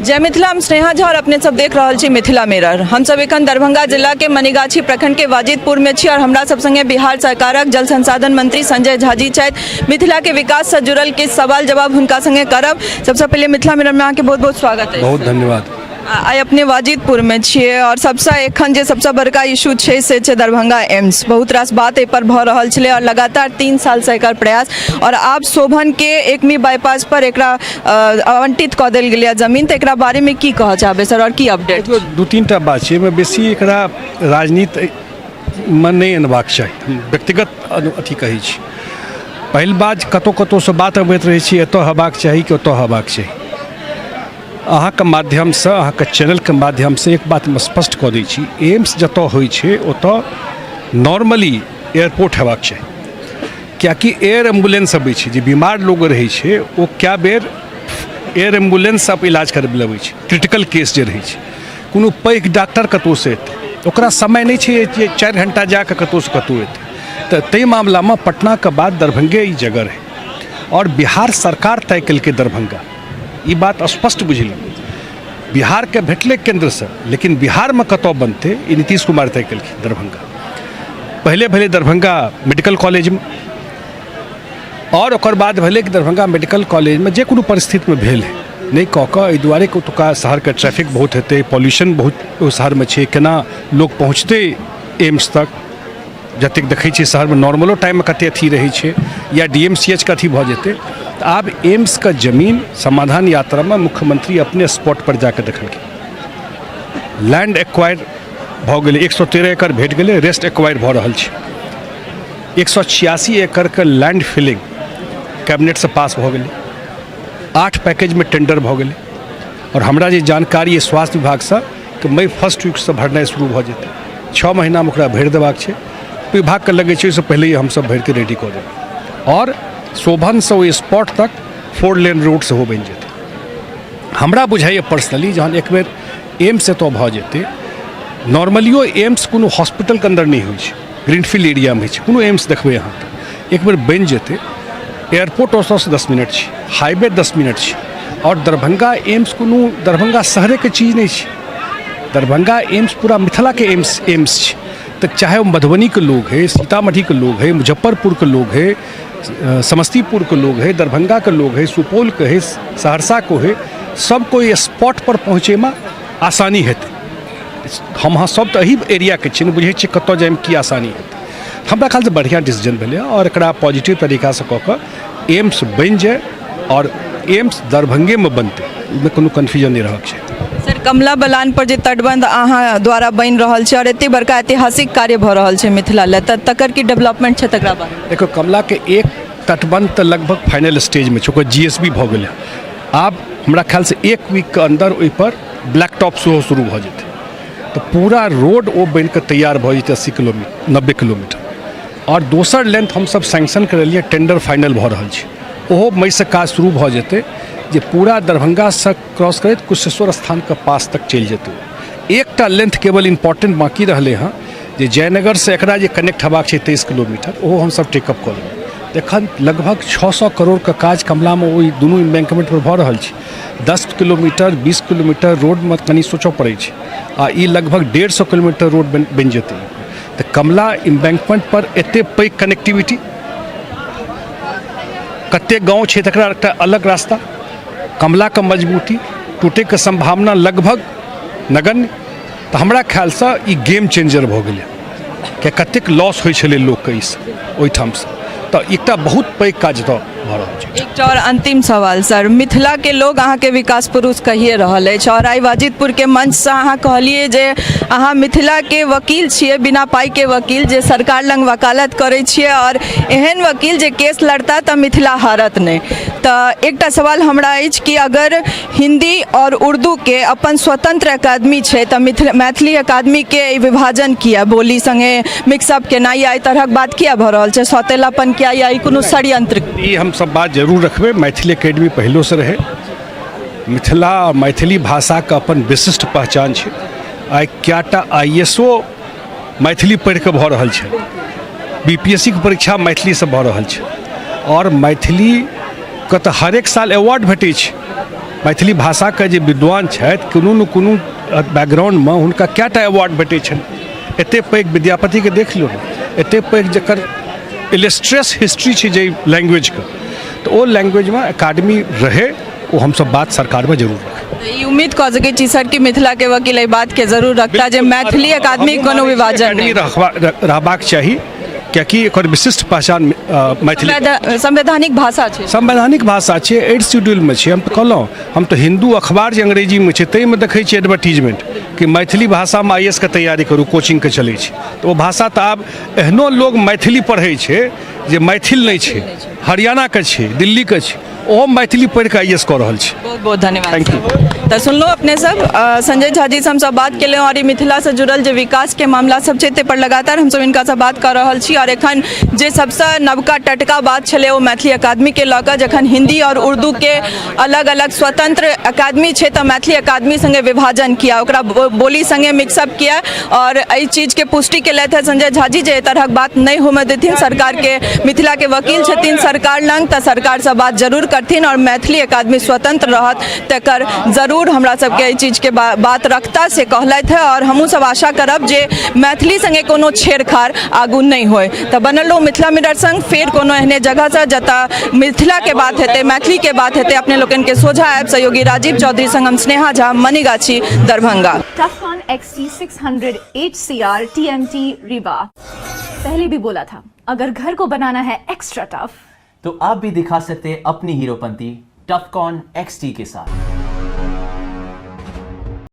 जय मिथिला, हम स्नेहा झा और अपने सब देख रहल छी मिथिला मिरर। हम सब एखन दरभंगा जिला के मनीगाछी प्रखंड के वाजिदपुर में छी और हमरा सब संगे बिहार सरकारक जल संसाधन मंत्री संजय झा जी छथि। मिथिला के विकास से जुड़ल किछु सवाल जवाब हुनका संगे करब। सबसे पहिले मिथिला मिरर में अहाँके बहुत बहुत स्वागत अछि। बहुत धन्यवाद। आइ अपने वाजिदपुर में छियै और सबसे एखन जे सबसे बड़का इशू छै से छै दरभंगा एम्स। बहुत रास बात एहि पर भऽ रहल छलै और लगातार 3 साल से एकर प्रयास और आब शोभन के एकमी बाईपास पर एकरा आवंटित कऽ देल गेलै जमीन, तऽ एकरा बारेमे की कहऽ चाहबै सर और की अपडेट? दू तीन टा बात छै, एहिमे बेसी एकरा राजनीतिमे नहि अनबाक चाही। हम व्यक्तिगत अथी कहै छी। पहिल बात, कतहु कतहुसँ बात अबैत रहै छै एतऽ हेबाक चाही कि ओतऽ हेबाक चाही। अहाँके माध्यमसँ, अहाँके चैनलके माध्यमसँ एक बात हम स्पष्ट कऽ दै छी, एम्स जतऽ होइ छै ओतऽ नॉर्मली एयरपोर्ट हेबाक चाही, किएकि एयर एम्बुलेंस अबै छै। जे बीमार लोग रहै छै ओ कए बेर एयर एम्बुलेंससँ इलाज करबै लए अबै छै। क्रिटिकल केस जे रहै छै, कोनो पैघ डॉक्टर कतहुसँ एतै, ओकरा समय नहि छै जे 4 घण्टा जाकऽ कतहुसँ कतहु एतै। तऽ ताहि मामलामे पटनाके बाद दरभंगे ई जगह रहै आओर बिहार सरकार तय केलकै दरभंगा। ई बात स्पष्ट बुझि लियौ, बिहारके भेटलै केन्द्रसँ, लेकिन बिहारमे कतऽ बनतै ई नीतीश कुमार तय केलखिन दरभंगा। पहिले भेलै दरभंगा मेडिकल कॉलेजमे और ओकर बाद भेलै कि दरभंगा मेडिकल कॉलेजमे जे कोनो परिस्थितिमे भेल है नहि कऽ कऽ, एहि दुआरे कि ओतुका शहरके ट्रैफिक बहुत हेतै, पॉल्यूशन बहुत ओहि शहरमे छै, केना लोक पहुँचतै एम्स तक। जतेक देखै छियै शहरमे नॉर्मलो टाइममे कतेक अथी रहै छै, या डी एम सी एच के अथी भऽ जेतै। तऽ आब एम्सके जमीन समाधान यात्रामे मुख्यमंत्री अपने स्पॉटपर जाकऽ देखलखिन। लैंड एक्वायर भऽ गेलै, 113 एकड़ भेट गेलै, रेस्ट एक्वायर भऽ रहल छै। 186 एकड़के लैंड फिलिंग कैबिनेटसँ पास भऽ गेलै, 8 पैकेजमे टेंडर भऽ गेलै आओर हमरा जे जानकारी अइ स्वास्थ्य विभागसँ कि मई फर्स्ट वीकसँ भरनाइ शुरू भऽ जेतै। 6 महीनामे ओकरा भरि देबाक छै। विभागके लगै छै ओहिसँ पहिले हमसभ भरिके रेडी कऽ देबै आओर शोभनसँ ओहि स्पॉट तक 4 लेन रोड सेहो बनि जेतै। हमरा बुझाइए पर्सनली जहन एक बेर एम्स एतऽ भऽ जेतै, नॉर्मलियो एम्स कोनो हॉस्पिटलके अन्दर नहि होइ छै, ग्रीनफील्ड एरियामे होइ छै। कोनो एम्स देखबै अहाँ तऽ एक बेर बनि जेतै, एयरपोर्ट ओतऽसँ 10 मिनट छै, हाईवे 10 मिनट छै आओर दरभंगा एम्स कोनो दरभंगा शहरेके चीज नहि छै, दरभंगा एम्स पूरा मिथिलाके एम्स एम्स छै। तऽ चाहे ओ मधुबनीके लोग है, सीतामढ़ीके लोग है, मुजफ्फरपुरके लोग है, समस्तीपुरके लोग है, दरभंगाके लोग है, सुपौलके है, सहरसाके है, सब कोइ स्पॉट पर पहुँचैमे आसानी हेतै। हम अहाँ सब तऽ एही एरियाके छियै ने, बुझै छियै कतऽ जाइमे की आसानी हेतै। हमरा ख्यालसँ बढ़िआँ डिसीजन भेलै आओर एकरा पॉजिटिव तरीकासँ कऽ कऽ एम्स बनि जाय आओर एम्स दरभंगेमे बनतै, ओहिमे कोनो कन्फ्यूजन नहि रहक चाही। सर, कमला बलान पर जे तटबंध अहाँ द्वारा बनि रहल छै और एते बड़का ऐतिहासिक कार्य भऽ रहल छै मिथिला लए, तऽ तकर की डेवलपमेंट छै तकरा बारे? देखो, कमलाके एक तटबंध तऽ लगभग फाइनल स्टेजमे छै, ओकर जी एस बी भऽ गेलै। आब हमरा ख्यालसँ एक वीकके अन्दर ओहिपर ब्लैक टॉप सेहो शुरू भऽ जेतै, तऽ पूरा रोड ओ बनिकऽ तैयार भऽ जेतै 80 किलोमीटर, 90 किलोमीटर। आओर दोसर लेंथ हमसब सैंक्शन करेलियै, टेंडर फाइनल भऽ रहल छै, ओहो मईसँ काज शुरू भऽ जेतै, जे पूरा दरभंगासँ क्रॉस करैत कुशेश्वर स्थानके पास तक चलि जेतै। एकटा लेंथ केवल इम्पोर्टेंट बाँकी रहलै हँ, जे जयनगरसँ एकरा जे कनेक्ट हेबाक छै 23 किलोमीटर, ओहो हमसब टेकअप कऽ लेबै। एखन लगभग 600 करोड़के काज कमलामे ओहि दुनू इम्बैंकमेंटपर भऽ रहल छै। 10 किलोमीटर 20 किलोमीटर रोडमे कनि सोचऽ पड़ै छै आ ई लगभग 150 किलोमीटर रोड बनि जेतै। तऽ कमला इम्बैंकमेंट पर एते पैघ कनेक्टिविटी, कतेक गाँव छै तकरा एकटा अलग रास्ता, कमलाके मजबूती टूटैके सम्भावना लगभग नगण्य। तऽ हमरा ख्यालसँ ई गेम चेंजर भऽ गेलै, किया कतेक लॉस होइ छलै लोकके ई ओहिठामसँ, तऽ एकटा बहुत पैघ काज तऽ भऽ रहल छै। एकटा आओर अंतिम सवाल सर, मिथिला के लोग अहाँके विकास पुरुष कहिए रहल अछि और आइ वाजिदपुर के मंचसँ अहाँ कहलियै जे अहाँ मिथिला के वकील छियै, बिना पाइ के वकील, जे सरकार लग वकालत करै छियै और एहन वकील जे केस लड़ता तऽ मिथिला हारत नहि। तऽ एकटा सवाल हमरा अछि कि अगर हिंदी और उर्दू के अपन स्वतंत्र अकादमी छै तऽ मिथिला मैथिली अकादमी के ई विभाजन किया, बोली संगे मिक्सअप केनाइ या एहि तरहक बात किया भऽ रहल छै, सौतेलापन किया या ई कोनो षड्यंत्र? ई हम सब बात जरूर रखबै, मैथिली एकेडमी पहिलोसँ रहै, मिथिला आ मैथिली भाषाके अपन विशिष्ट पहचान छै। आइ कएटा I S O Maithili पढ़िकऽ भऽ रहल छै, बी पी एस सी के परीक्षा मैथिलीसँ भऽ रहल छै आओर मैथिलीके तऽ हरेक साल अवार्ड भेटै छै। मैथिली भाषाके जे विद्वान छथि, कोनो ने कोनो बैकग्राउंडमे हुनका कए टा अवार्ड भेटै छनि। एतेक पैघ विद्यापतिके देख लियौ ने, एतेक पैघ जकर इलस्ट्रियस हिस्ट्री छै जाहि लैंग्वेजके, तऽ ओ लैंग्वेजमे एकेडमी रहै, ओ हमसब बात सरकारमे जरूर रखै। तऽ ई उम्मीद कऽ सकै छी सर कि मिथिलाके वकील एहि बातके जरूर रखता जे मैथिली अकादमी कोनो विभाजन नहि रहबाक चाही, कियाकि एकर विशिष्ट पहचान मैथिली संवैधानिक भाषा छै। संवैधानिक भाषा छै, एट शेड्यूलमे छै। हम तऽ कहलहुँ, हम तऽ हिन्दू अखबार जे अंग्रेजीमे छै ताहिमे देखै छियै एडवर्टीजमेंट कि मैथिली भाषामे आई ए एस के तैयारी करू, कोचिंगके चलै छै। तऽ ओ भाषा तऽ आब एहनो लोग मैथिली पढ़ै छै जे मैथिल नहि छै, हरियाणाके छै, दिल्लीके छै, ओहो मैथिली पढ़ि कऽ आई ए एस कऽ रहल छै। बहुत बहुत धन्यवाद। Thank you. तऽ सुनलहुँ अपने सब, संजय झा जी से हमसब बात केलहुँ आओर ई मिथिलासँ जुड़ल जे विकासके मामला सब छै ताहि पर लगातार हमसब हिनकासँ बात कऽ रहल छी। आओर एखन जे सबसँ नवका टटका बात छलै ओ मैथिली अकादमीके लऽ कऽ, जखन हिन्दी आओर उर्दूके अलग अलग स्वतंत्र अकादमी छै तऽ मैथिली अकादमी सङ्गे विभाजन किया, ओकरा बोली सङ्गे मिक्सअप किया। आओर एहि चीजके पुष्टि केलथि है संजय झा जी जे एहि तरहक बात नहि होमय देथिन। सरकारके मिथिलाके वकील छथिन सरकार लग, तऽ सरकारसँ बात जरूर करथिन आओर मैथिली अकादमी स्वतंत्र रहत तकर जरूर हमरा सबके एहि चीजके बात रखता से कहलथि है। आओर हमहूँ सब आशा करब जे मैथिली सङ्गे कोनो छेड़खाड़ आगू नहि होय। तऽ बनल रहू मिथिला मिरर संग, फेर कोनो एहने जगहसँ जतऽ मिथिलाके बात हेतै, मैथिलीके बात हेतै, अपने लोकनिके सोझा आयब। सहयोगी राजीव चौधरी संग हम Sneha Jha, Manigachhi, Darbhanga. Tufcon XT600 HCR TMT Rebar। पहले भी बोला था, अगर घर को बनाना है एक्स्ट्रा टफ तो आप भी दिखा सकते हैं अपनी हीरोपंती टफकॉन XT के साथ।